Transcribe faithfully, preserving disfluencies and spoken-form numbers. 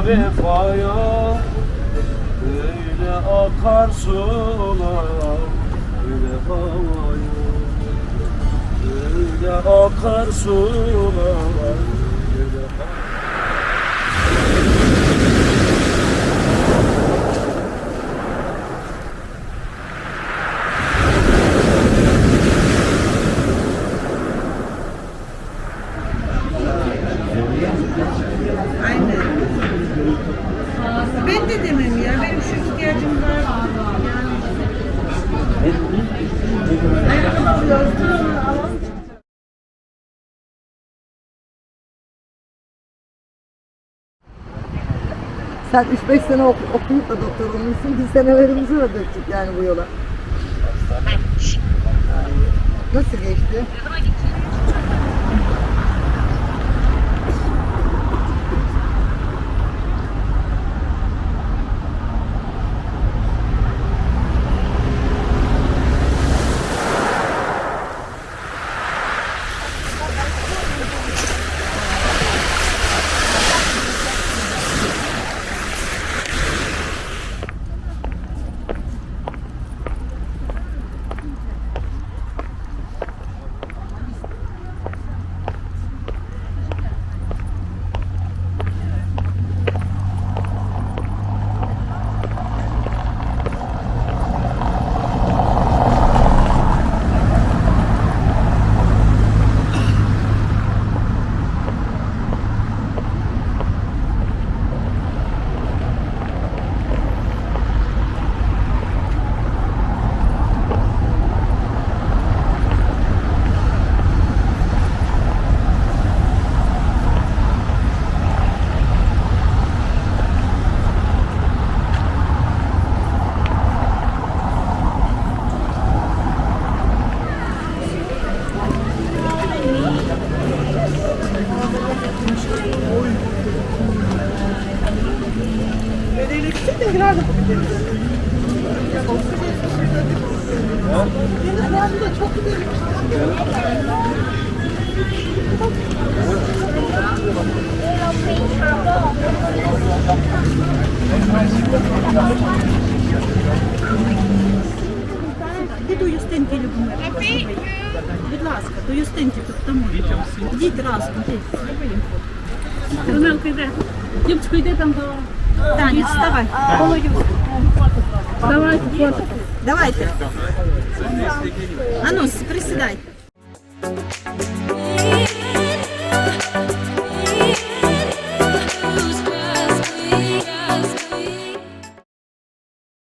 Vefaya, öyle akar sular, öyle havaya, öyle akar sular, öyle havaya. Aynen. Ben de demem ya, benim şu ihtiyacım var. Yani. Ayakkabı alıyoruz, tamam, alalım. Sen üç beş sene ok-, okuyup da doktor olmuşsun, biz senelerimizi de döktük yani bu yola. Nasıl geçti? Дідусь, стенки любимо. Будь ласка, до юстинки тут тому. Йдіть разом, йдіть. Ромелка, йде. Дівчинко, йди там до... Таня, вставай. Давайте фото. Давайте. А ну, с- присідайте.